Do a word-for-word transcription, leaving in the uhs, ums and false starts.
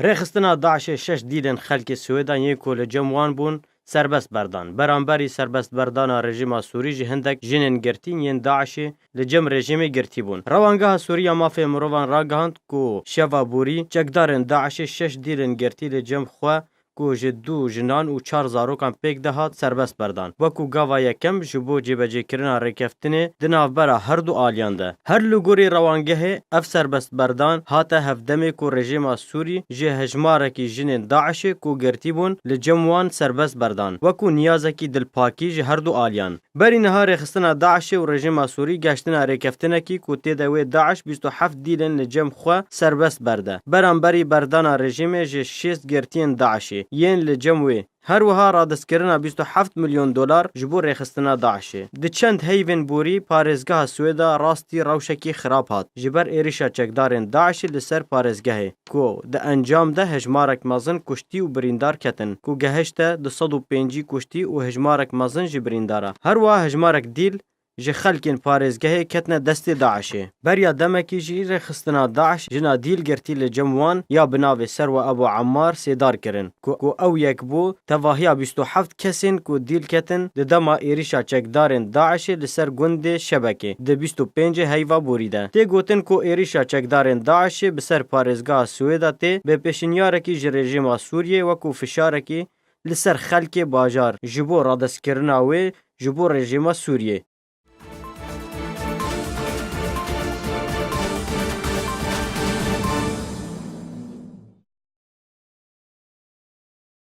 Rêxistina DAIŞê şeş dîlên xelkê Swêdan yên ku li cem wan bûn serbest berdan. Beramberî serbest berdana rejîma Sûrî jî hindek jinên girtîn yên DAIŞê li cem rejîmê girtî bûn. Rewangeha Sûrî ya Mafê Mirovan ragihand ku şeva borî çekdarên DAIŞê şeş dîlên girtî li cem xwe ku ji du jinan û çar zarokan pêk dihat serbest berdan. Wekû gava yekem ji bo cêbecêkirina rêkeftinê di navbera her du aliyan de. Her li gorî rewangehê ev serbest berdan hate hevdemê ku rejîma Sûrî ji hejmarekî jinên DAIŞê ku girtî bûn li cem wan serbest berdan. Wekû niyazekî dilpakî ji her du aliyan. Berî niha rêxistina DAIŞê û rejîma Sûrî geştina rêkeftinekî ku tê de wê DAIŞ bîst û heft dîlên li cem xwe serbest berde. Beramberî berdana rejîmê ji şêst girtiyên DAIŞê yên li cem wê. Her wiha radestkirina bîst û heft milyon dolar ji bo rêxistina DAIŞê. Di çend heyvên borî parêzgeha Swêda rastî rewşekî xirab hat ji ber êrişa çekdarên DAIŞê li ser parêzgehê, ku di encam de hejmarek mezin kuştî û birîndar ketin, ku gehişte du sed û pêncî kuştî û hejmarek mezin jî birîndar e. Her wiha hejmarek dîl ji xelkên parêzgehê ketine destê DAIŞê. Beriya demekî jî rêxistina DAIŞ jina dîl girtî li cem wan ya bi navê Serwe Ebû Emmar sêdar kirin, ku, ku ew yek bû tevahiya bîst û heft kesên ku dîl ketin di dema êrişa çekdarên DAIŞê li ser gundê Şebekê di bîst û pêncê heyva borî de. Tê gotin ku êrişa çekdarên DAIŞê bi ser parêzgeha Swêda tê bi pêşinyarekî ji rejîma Sûriyê wekû fişarekî li ser xelkê bajar ji bo radestkirina wê ji bo rejîma Sûriyê.